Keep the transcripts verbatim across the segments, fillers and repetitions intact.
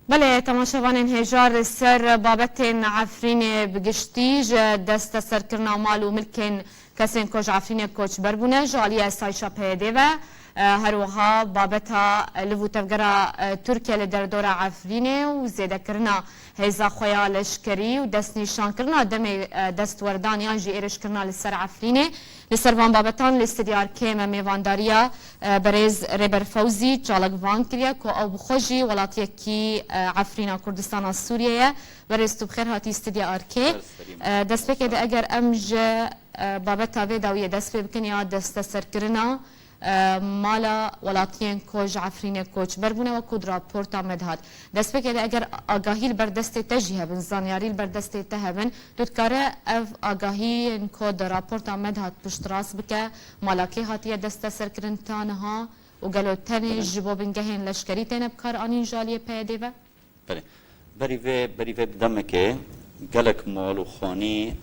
Belê, temaşevanên hêja, li ser babetên Efrînê bi giştî ji desteserkirina mal û milkên kesên ku ji Efrînê koçber bûne, ji aliyê esayîşa P Y D'ê ve, e, her wiha babeta liv û tevgera, e, Tirkiye li derdora Efrînê û zêdekirina hêza xwe ya leşkerî û destnîşankirina demê, e, destwerdan yan jî êrişkirina li ser Efrînê. Li ser van babetan li Stûdyo Arkê me mêvandariya, e, berêz Rêber Fewzî Çalakvan kiriye ku ew bi xwe jî welatiyekî, e, Efrîna Kurdistana Sûriyê ye. Berêz, tu bi xêr hatî Stûdyo Arkê. Her serî me. E, destpêkê de eger em ji, e, babeta vê dawiyê dest pê bikin ya desteserkirina, e, mala welatiyên ku ji Efrînê koçber bûne, wekû di raporta me de hat. Destpêkê de eger agahî li ber destê te jî hebin, zanyarî li ber destê te hebin, tu dikare ev agahiyên ku di raporta me de hat piştrast bike, mala kê hatiye desteserkirin ta niha û gelo tenê Belê. ji bo bingehên leşkerî têne bi kar anîn ji aliyê P Y D'ê ve? Belê. Berî vê, berî vê bi demekê gelek mal û xanî, e,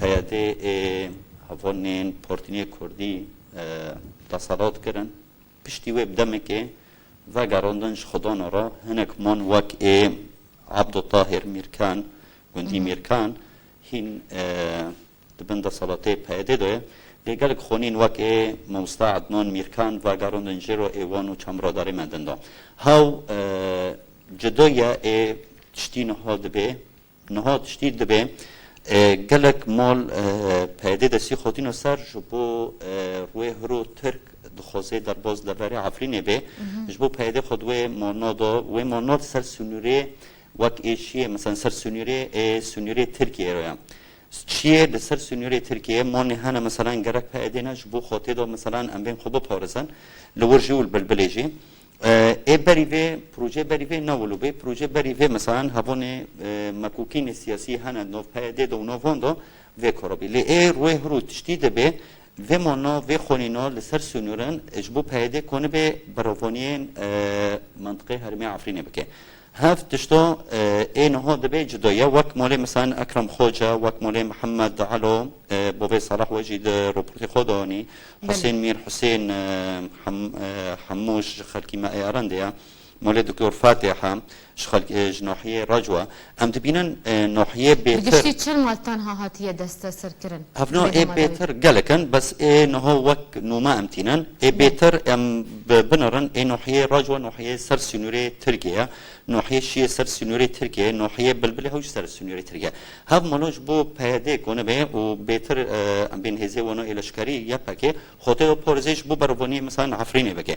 P Y D'ê ê hevalên Partînê Kurdî, e, deselat kirin. Piştî wê bi demekê vegerandin ji xwedana re, hinek man wek ê Abdultahir Mîrkan, gundî Hı hı. Mîrkan, hîn, e, di bin deselatê P Y D'ê de ye. Lê gelek xanîn wek ê Mamosta Ednan Mîrkan vegerandin jê re, ê wan û çend biraderê me din de. Hew, e, cuda ye, ê tiştî niha dibe, niha tiştî dibe, e, gelek mal, e, P Y D'ê destî xwe tîne ser ji bo, e, rûyê hiro Tirk dixwaze derbas deverê Efrînê be. Hı hı. Ji bo P Y D'ê xwe di wê malna de, wê malna di ser sînorê wek ê şiyê, mesela ser sînorê, ê sînorê Tirkiyê re ye. Çiyê li ser sînorê Tirkiyê malê hene, mesela gerek P Y D'ê ne, ji bo xwe tê de, mesela em bên xwe biparêzin, li wir jî û li Bilbilê jî. E, ê berî vê, proje berî vê ne wilo bê, proje berî vê, mesela hevanê, e, mekokînê siyasî hene nav P Y D'ê de û nav wan de vê kara bî. Lê ê rûyê hiro tiştî de bê, vê mana, vê xanîna li ser sînoran, e, ji bo P Y D'ê konibe beravaniyên, e, mentiqê herêmê Efrînê bike. Hev tişta, e, ê niha dibe cuda ye, wek malê, mesela Ekrem Xoca, wek malê Mihemed Elo, e, bavê Salah we jî di raportê xwe de anî, Belê. Husên Mîr Husên, e, Hem-, e, Hemûş ji xelkî me ê Erendê ye. Malê Doktor Fatih e, ji xelk-, e, ji nahiyê Racwa. Em dibînin, e, nahiyê Bi bêtir. Giştî çil mal tenha hatiye desteserkirin? Hevna Bê ê dema bêtir gelek in, bes ê niha wek nûme em tînin. Ê Bê. Bêtir em bi-, binirin, ê nahiyê Racwa, nahiyê ser sînorê Tirkiye ye. Nahiyê Şiyê ser sînorê Tirkiye ye. Nahiyê Bilbilê hew jî ser sînorê Tirkiye ye. Hev mala ji bo P Y D konibe û bêtir, e, em bên hêzê wana ê leşkerî Y P G, xwe tê de parêzê ji bo berevaniyê, mesela Efrînê bike.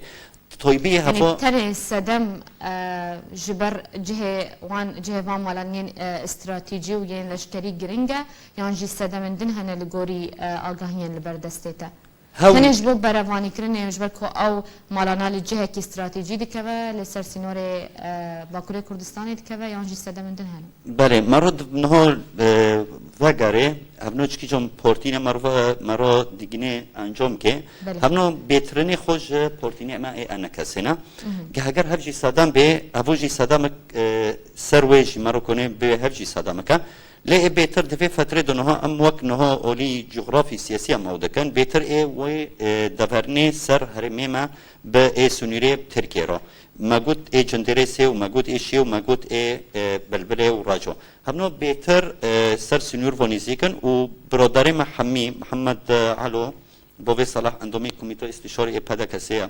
Taybî Yanî hefa tenê sedem, e, ji ber cihê wan, cihê van malan yên, e, stratejî û yên leşkerî giring e, yan jî sedemên din hene li gorî, e, agahiyên li ber destê te? Hew Tenê ji bo berevanîkirinê, ji ber ku ew malana li cihekî stratejî dikeve, li ser sînorê, e, Bakurê Kurdistanê dikeve, yan jî sedemên din hene? Belê, mero di-, niha, e, vegerê, hevno çikî cam partî ne, mero ve-, mero digînê encam ke. Belê. Hevno bêtirinê xwe ji partînê me ê enekesê ne. Mhm. Ge heger hev jî sedem bê, evo jî sedemek, e, ser wê jî mero konê bê hev jî sedemek e. Lê ê bêtir di vê fetrê de niha em wek niha olî cografî siyasî em ew dikin. Bêtir ê wê, e, devernê ser herêmê me bi ê Sunûrê Tirkiyê re. Me got ê Cindirêsê û me got ê Şiyê û me got ê, e, Bilbilê û Raco. Hevno bêtir, e, ser Sunûr ve nêzîk in û biraderê me Hemî, Mihemed, e, Elo, bavê Salah, endomê Komîta Îstîşarê ê P D K'ê ye.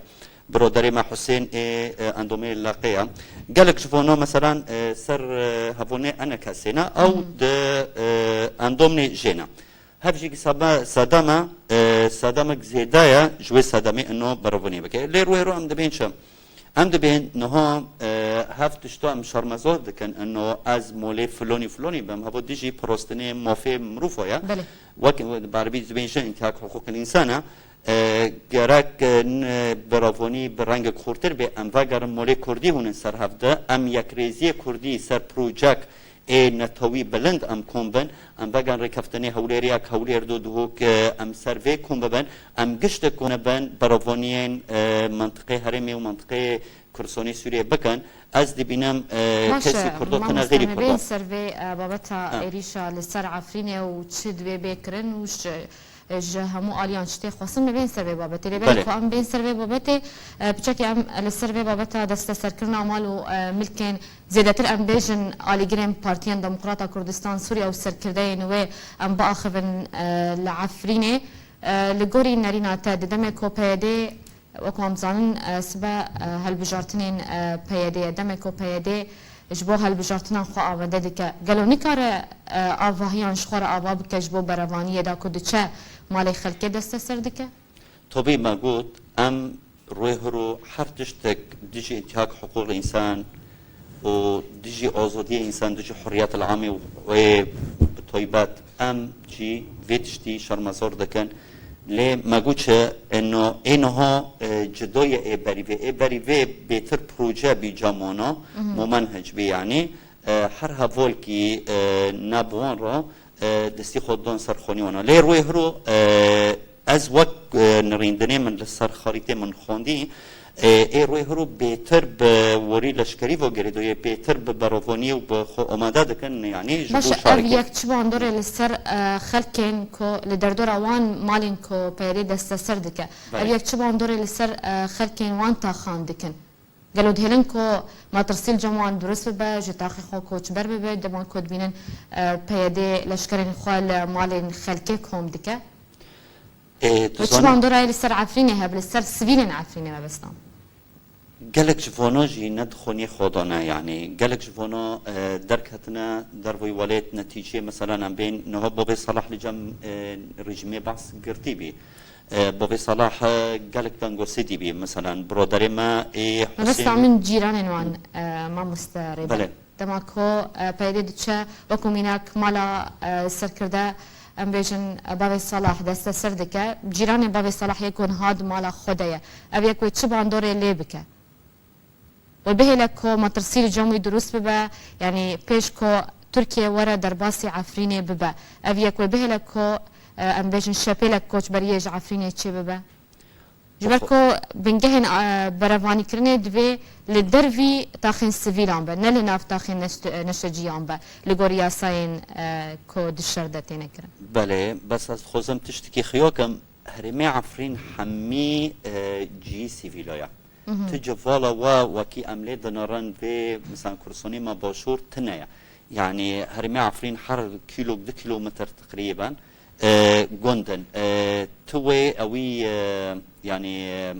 Biraderê me Husên ê, e, endomê Leqê ye. Gelek ji vana, meselan, e, ser, e, hevanê enekesê ne, ew Mhm. di, e, endomê jê ne. Hev jî sebe-, sedeme, e, sedemek zêde ye, ji wê sedemê ino berevanî bike. Lê rûyê ro em dibên çi? Em dibên niha, e, hev tişta em şermezar dikin, ino ez molê filonî filonî bim, heva dijî parastinê mafê mirova ye. Belê. Wek bi erebî dibên jî intihak huquqil însan e. E, gerek, e, n-, berevanî bi rengek xurtir bê, em vegerin molê kurdî hûn in ser hev de, em yekrêziyê kurdî ser projek ê netewî bilind em kom bin, em vegerin rêkeftinê Hewlêrê yek Hewlêr du Duhok, e, em ser vê kom bibin, em giştek kom bin, berevaniyên, e, mentiqê herêmê û mentiqê Kurdistanê Sûriyê bikin. Ez dibînim, e, Baş kesî e, Kurda tine mamoste, xêrî me Kurda. Bên ser vê, e, babeta Ha. êrîşa li ser Efrînê û çi divê bê kirin û ş-, Ji hemû aliyan ji tê xwestin me bên ser vê babetê. Lê belê Belê. ku em bên ser vê babetê, e, piçekî em li ser vê babeta desteserkirina mal û, e, milkên zêdetir em bêjin alîgirên Partiyên Demokrata Kurdistan Sûriye û serkirdeyên wê em biaxivin, e, li Efrînê. E, li gorî nerîna te di demê ku P Y D, wek em zanin, e, sibe, e, hilbijartinên, e, P Y D ye. Demê ku P Y D ji bo hilbijartina xwe amade dike, gelo nikare, e, avahiyan ji xwe re ava bike ji bo berevaniyê de ku diçe malê xelkê desteser dike? Tobî me got, em rûyê hiro her tiştek dijî întîhak hiqûqê însan û dijî azadiyê însan, dijî hurriyetil amê û wê bi taybet em jî vê tiştî şermezar dikin. Lê me got çi, êno, ê niha, e, cuda ye ê berî vê. Ê berî vê bêtir proje bî camana, Mhm. mumenhec bî yanî. E, her hevalkî, e, ne bi wan re, e, destî xwe dan ser xanî wana. Lê rûyê hiro, e, ez wek, e, nirîndinê min li ser xarîtê min xwendî, e, ê rûyê hiro bêtir bi warî leşkerî ve girêdayê, bêtir bi berevaniyê û bi xwe amade dikin, yanî ji Baş bo e, ev şarekê. yek çi bandorê li ser, e, xelkên ku li derdora wan malên ku P Y D desteser dike? Ev Belê. yek çi bandorê li ser, e, xelkên wan taxan dikin? Gelo dihêlin ku metirsî li cem wan durust bibe, ji taxê xwe koçber bibe, dema ku dibînin, e, P Y D leşkerên xwe li malên xelkê kom dike? Ê, tu Û çi zanî- bandorayê li ser Efrînê hebe, li ser sivîlên Efrînê mebestan? Gelek ji vana jî ne di xaniyê xwe de ne, yanî gelek ji vana, e, derketine derveyî welêt, netîceyê, meselen, em bên niha bavê Salah li cem, e, rejîmê Baas girtî bî. E, bavê Salah, e, gelek tengosî dî bî, meselen, biraderê me ê Mebesta Husên min cîranên wan, e, mamoste Rêber. Belê. Dema ku, e, P Y D diçe, wekû mînak mala, e, serkirde, em bêjin, e, bavê Salah desteser dike. Cîranê bavê Salah yek ku niha di mala xwe de ye. Ev yek wê çi bandorê lê bike? Wê bihêle ku metirsî li cem wî durust bibe, yanî pêş ku Tirkiye were derbasî Efrînê bibe. Ev yek wê bihêle ku, e, em bêjin şepêlek koçberiyê ji Efrînê çê bibe. Ji ber Xwe- ku bingehên, e, berevanîkirinê divê li dervî taxên sivîlan be, ne li nav taxên neşte-, neşeciyan be, li gor yasayên, e, ku di şer de têne kirin. Belê, bes ez dixwazim tiştekî xiya kim, herêmê Efrîn hemî, e, cihî sivîla ye. Mhm. Tu civala we wekî em lê dinarin vê, mesela Kurdistanê me başûr tune ye. Yanî herêmê Efrîn her kîlok, du kîlometr teqrîben, e, gund in. E, tu wê ewî, e, yanî, e,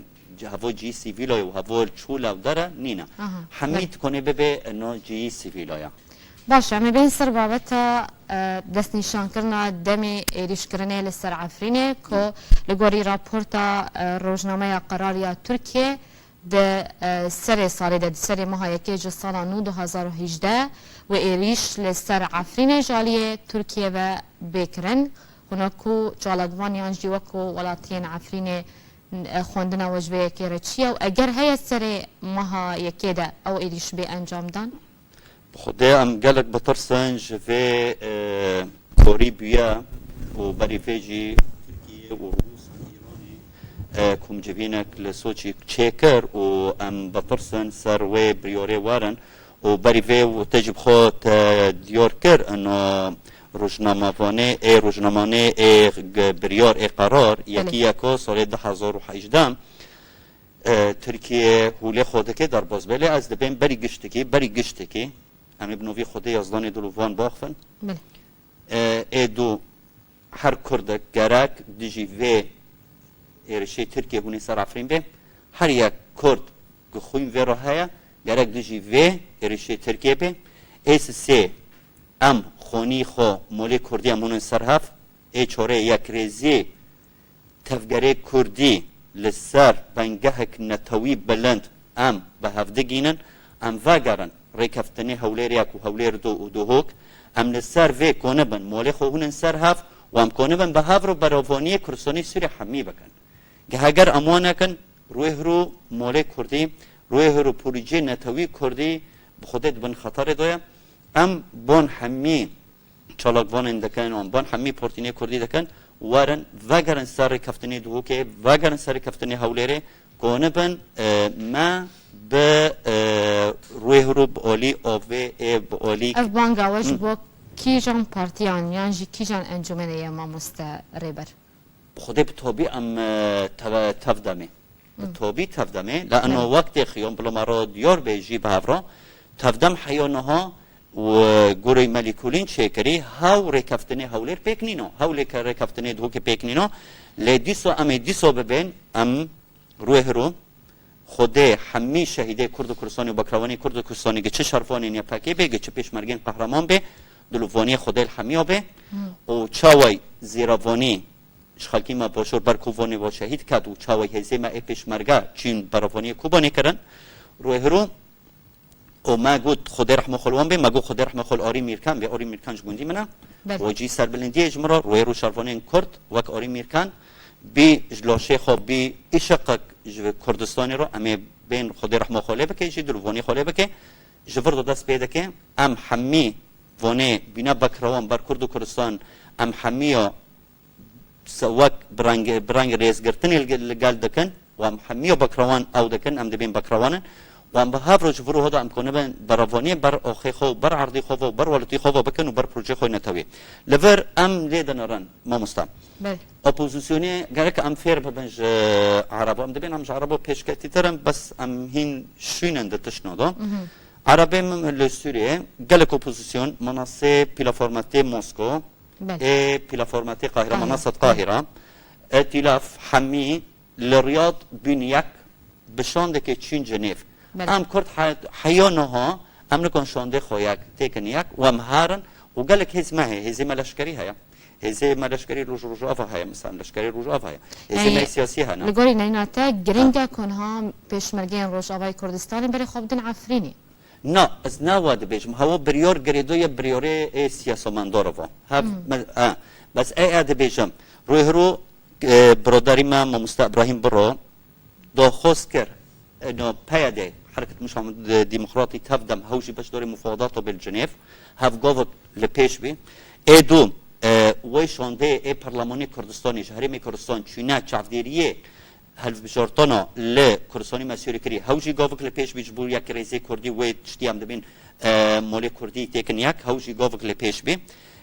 hevo cî sivîla ye û hevo çûl ew dere nîne. Aha, Hemî belê. dikonê bibe no cî sivîla ye. Baş e, em ê bên ser babeta, e, destnîşankirina demê êrîşkirinê li ser Efrînê ku li gorî raporta, e, rojnameya Qerar ya Tirkiye di, e, serê salê de, di serê meha yekê ji sala nû du hezar û hejdeh wê êrîş li ser Efrînê ji aliyê Tirkiye ve bê kirin. Hûna ku çalakvan yan jî wekû welatiyên Efrînê, e, xwendina we ji vê yekê re çi ye û eger heye serê meha yekê de ew êrîş bê encamdan? Bi Xwedê em gelek bitirsin ji vê, e, korî bûye û berî vê jî Tirkiye û Rûs û Îranê, e, komcivînek li Soçî çêkir û em bitirsin ser wê biryarê werin û berî vê û te jî bi xwe te diyar kir, ino rojnamevanê, ê rojnamanê, ê g-, biryar, ê qerar, Belê. yekî yeka salê du hezar û hejdeh. E, Tirkiye hûlê xwe dike derbas be. Lê ez dibêm berî giştikî, berî giştikî, em ê bi novî Xwedê yazdanê dil û van baxivin. Belê. E, ê du her Kurdek gerek dijî vê êrişê Tirkiye hûnê ser Efrîn bê. Her yek Kurd ku xwîn vê re heye, gerek dijî vê êrişê Tirkiye bê. Ê sisê em xwînî xwe molê Kurdî em hûnin ser hev. Ê çorê yekrêzî tevgerê Kurdî li ser bengehek netewî bilind em bi hev digînin, em vegerin rêkeftinê Hewlêrê yek û Hewlêr du û Duhok, em li ser vê konibin molê xwe hûnin ser hev û em konibin bi hev re berevaniyê Kurdistanê Sûrî hemî bikin. Ge heger em wan nekin, rûyê hiro molê Kurdî, rûyê hiro projeyê netewî Kurdî bi Xwedê di bin xeterê de ye. Em bon hemî çalakvanên dikin, em bon hemî partînê Kurdî dikin, werin, vegerin ser rêkeftinê Duhokê, vegerin ser rêkeftinê Hewlêrê, konibin, e, me bi, e, rûyê hiro bi alî avê ê bi alî Ev banga we ji Hı. bo kîjan partiyan yan jî kîjan encûmenê ye, mamoste Rêber? Xwedê bi tobî em, e, teve-, tev demê. Bi tobî tev demê. La eno wek tê xiyon, bila me re diyar bê jî bi hev re. Tev dem heya niha û gorê me lîkolîn çêkirî, hew rêkeftinê Hewlêr pêk nîno. Hew lê ke rêkeftinê Duhokê pêk nîno. Lê dîso em ê dîso bibên, em rûyê hiro Xwedê hemî şehîdê Kurd û Kurdistanê û bekrewanê Kurd û Kurdistanê gi çi şervanên Y P G bê, gi çi pêşmergên qehreman bê, dilovaniyê Xwedê li hemiya bê. Û çaway zêrevanî ji xelkî me Başûr ber Kobanê ve şehîd ket û çaway hêzê me ê pêşmerge çîn berevaniyê Kobanê kirin. Rûyê hiro û me got Xwedê rehma xwe li wan bê, me got Xwedê rehma xwe li Arî Mîrkan bê, Arî Mîrkan ji gundî min e. Belê. We cî serbilindiyê ji min re, rûyê hiro şervanên Kurd wek Arî Mîrkan bî ji laşê xwe bî îşiqek ji Kurdistanê re, em ê bên Xwedê rehma xwe lê bike, jî dilovanî xwe lê bike. Ji vir de dest pê dike, em hemî vanê bîne bekrewan ber Kurd û Kurdistan, em hemiya se-, wek bi reng, bi reng rêzgirtinê li, li gel dikin û em hemiya bekrewan ew dikin, em dibên bekrewan in û em bi hev roj vir û hoda em konibin berevaniyê ber axê xwe û ber erdî xwe ve û ber welatî xwe ve bikin û ber projeyê xwe netewî. Li vir em lê dinirin, mamosta. Belê. Opozisyonê gerek em fêr bibin ji Erebo. Em dibên em ji Erebo pêşketîtir in, bes em hîn şûn in di tiştno de. Erebê min li Sûriyê gelek opozisyon, manasê pîlaformatê Mosko, Belê. ê pîlaformatê Qahîra, Qahîra. manasat Qahîra, Etîlaf, hemî li Riyad bîn yek bi şandekê çîn Cenêv. Belê. Em Kurd he-, heya niha em nikan şandê xwe yek têkin yek û em herin û gelek hêz me heye, hêzê me leşkerî heye. Hêzê me leşkerî roj-, Rojava heye, mesela leşkerê Rojava heye. Hêzê Ey, me siyasî hene. Li gorî neyna te giring e ku niha pêşmergeyên Rojavayê Kurdistanê berê xwe bidin Efrînê. Na, ez ne wa dibêjim. Hewa biryar girêdayê biryarê ê siyasamendara va. Hev, Hmm. me, e, bes ê, e dibêjim. Rûyê hiro, e, biraderî me Mamoste Îbrahîm Biro daxwaz kir. E, no, P Y D, Hereket Muşamet Demokratî tev dem hew jî beşdarê mufawedata bê li Cenêv. Hev gavik li pêş bî. Ê dû, e, wey şandeyê ê Perlemanê Kurdistanê ji Herêmê Kurdistan çûne çavdêriyê Hilbijartana li Kurdistanê me Sûrî kirî, hew jî gavik li pêş bî ji bo yekrêzê Kurdî wê tiştî em dibên, e, molê Kurdî têkin yek, hew jî gavik li pêş bî.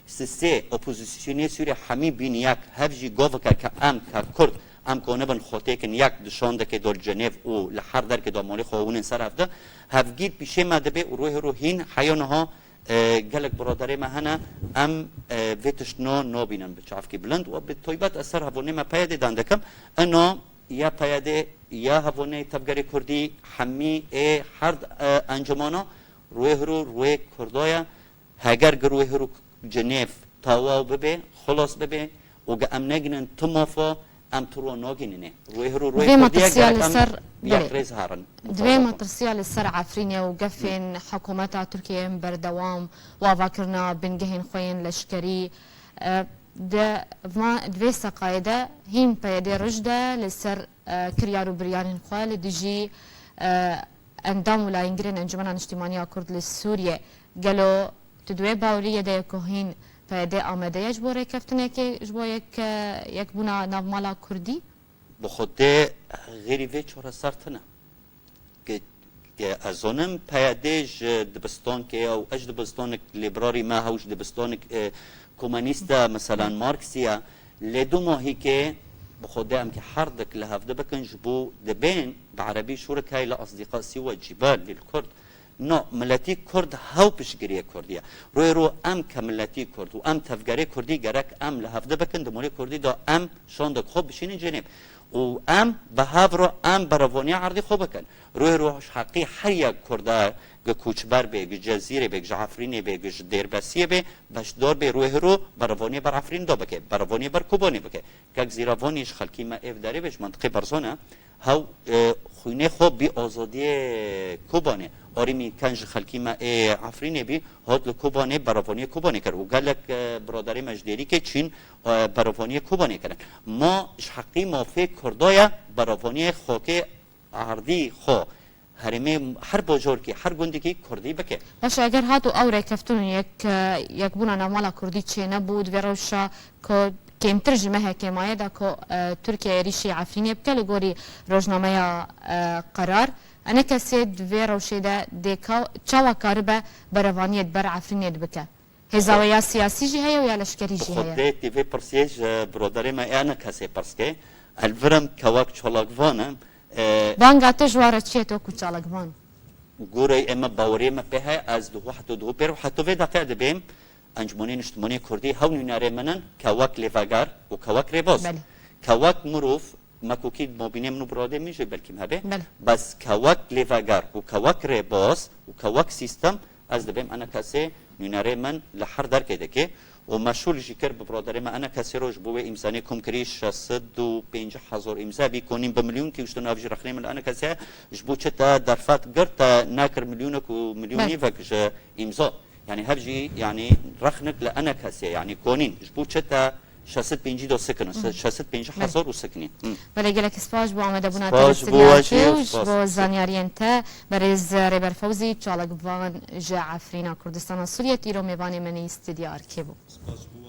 Sisê opozisyonê Sûrî hemî bîn yek, hev jî gavik e ke em ke Kurd, em konibin xwe têkin yek di şandekê de li Cenêv û li her derkê de molê xwe hûnin ser hev de. Hevgîr pîşê me dibe û rûyê hiro hîn heya niha E, gelek biraderê me hene, em, e, vê tiştno nabînin bi çavkî bilind û bi taybet ez ser hevanê me P Y D dan dikim. Ino ya P Y D ya hevanê tevgerê Kurdî hemî ê her, e, encimana rûyê hiro rûyê Kurda ye. Heger gi rûyê hiro Cenêv tawaw bibe, xilas bibe, û ge em neginin tu mafa, em tu ro nagînine. Rûyê hiro rûyê Divê Kurdî ye, matirsiya gerek li em ser, belê. yekrêz herin. Divê matirsiya li ser Efrînê û gefên hikûmeta Tirkiyeyê yên berdewam û avakirina bingehên xwe yên leşkerî, e, di va-, di vê seqayê de hîn P Y D rij de li ser, e, kiryar û biryarên xwe li dijî, e, endam û layîngirên Encûmena Niştîmanî ya Kurd li Sûriyê. Gelo tu di wê baweriyê de ye ku hîn P Y D amade ye ji bo rêkeftinekê, ji bo yek, yekbûna navmala Kurdî? Bi xwedê xêrî vê çareser tune. Ke, ke ez zanim P Y D ji dibistankê ye û ez ji dibistanek lêbirarî me, hew ji dibistanek, e, komunîst e, meselan Marksî ye. Lê du mahîkê bi xwedê em ke her dik li hev dibikin ji bo dibên bi erebî şûrik heye li asdîqa sî we cîbe lil Kurd. No, miletî Kurd hew piştgiriyê Kurdî ye. Rûyê ro em ke miletî Kurd û em tevgerê Kurdî gerek em li hevde bikin, di molê Kurdî de em şandek xwe bişînin Cenêv. Û em bi hev re em berevaniya erdî xwe bikin. Rûyê ro ji heqî her yek Kurda, gi koçber bê, gi Cezîrê bê, gi ji Efrînê bê, gi ji Dêrbesiyê bê, beşdar bê rûyê ro berevaniyê ber Efrîn de bike, berevaniyê ber Kobanê bike. Kek Zîravanî ji xelkî me êv derê bê, ji mentiqê Berzan e. Hew, e, xwînê xwe bî azadiyê Kobanê. Arî Mîrken ji xelkî me ê Efrînê bî, hat li Kobanê berevaniyê Kobanê kir. Û gelek, e, biraderê me ji Dêrîkê çîn, e, berevaniyê Kobanê kirin. Ma ji heqî mafê Kurda ye berevaniyê xakê erdî xwe herêmê her bajarkî, her gundekî Kurdî bike. Baş e, eger hat û ew rêkeftin û yek, e, yekbûna navmala Kurdî çênebû, di vê rewşa ku kêmtir ji mehekê maye de ku, e, Tirkiye êrîşî Efrînê bike li gorî rojnameya, e, Qerar, ene kesê di vê rewşê de dê ka-, çawa karibe berevaniyê di ber Efrînê de bike? Hêza we ya siyasî jî heye û ya leşkerî Bi jî heye. Xwedê tê vê pirsiyê ji birodarê me ê ENKSê pirs ke. Ez virim kewek çalakvan im. E, Banga te ji wan re çi ye, to ku çalakvan? Goreyê me, baweriyê me pê heye, ez di heta di pêr û heta vê deqe dibêm Encûmenê Niştimanê Kurdî hew nûnerê min in, kewek lêveger û kewek rêbaz. Belê. Kewek mirov, me kokî mabînê min û biradê min jî belkî hebe. Belê. Bes kewek lêveger û kewek rêbaz û kewek sîstem, ez dibêm ENKSê nûnerê min li her derkê dike. Û me şûl jî kir bi biraderê me ENKSê re ji bo wê îmzanê kom kirî şeş sed û pêncî hezar îmza bî konîn bi milyonkî û ji nav jî rexnê min li ENKSê ji bo çi te derfet girt te nekir milyonek û milyon Belê. nîvek ji îmza. Yani hev jî yani rexnek li ENKSê yani konîn ji bo çi te şeş sed pêncî da sikinin, şeş sed pêncî hezar û sikinî. Hı. Belê, gelek spas ji bo amadebûna te Spas li ji bo we Siryakê jî û û ji spas. Bo zaniyariyên te. Berêz Rêber Fewzî, çalakvan ji Efrîna Kurdistana Sûriyê, îro mêvanê min î stûdya Arkê bû. Spas ji bo